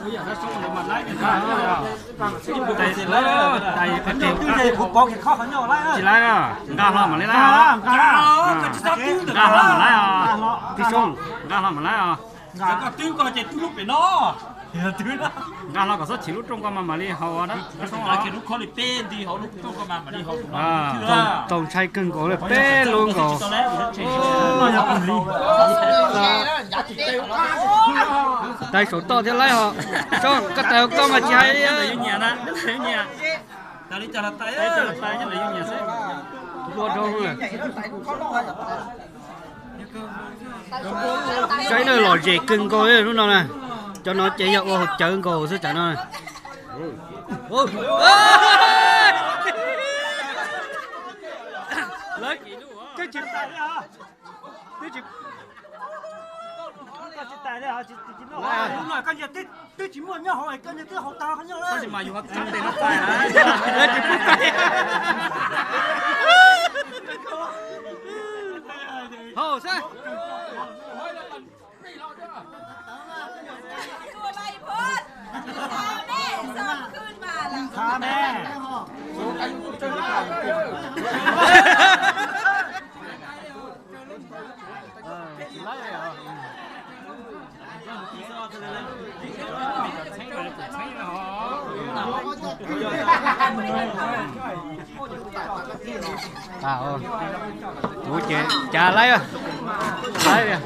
Tsis laib, nqa hlo mam li laib. Nqa hlo mam laib os. Tib soob, nqa hlo mam laib os. Nqa hlo kom txhob chim lub rooj ko mas mam li haus. Tau ntshai kawg nkaus li, peb lub nkaus. Tais saum toj thiab laib os. Soob, koj tais hauv koj mas tsis hais li. Ua rau saib na, lom zem kawg nkaus li lub no na. Cov no ces yog ua haus cawv nkaus xwb tam no. Lawv twb tsis, twb tsis, twb tsis tais li, twb tsis muaj nyob hauv, koj niag twb haus tag qhov nyob lawm. Tab sis mas yus txhab tes no txais, lawv tsis pub tais. Haus xwb. Kuv ces cas laib, laib.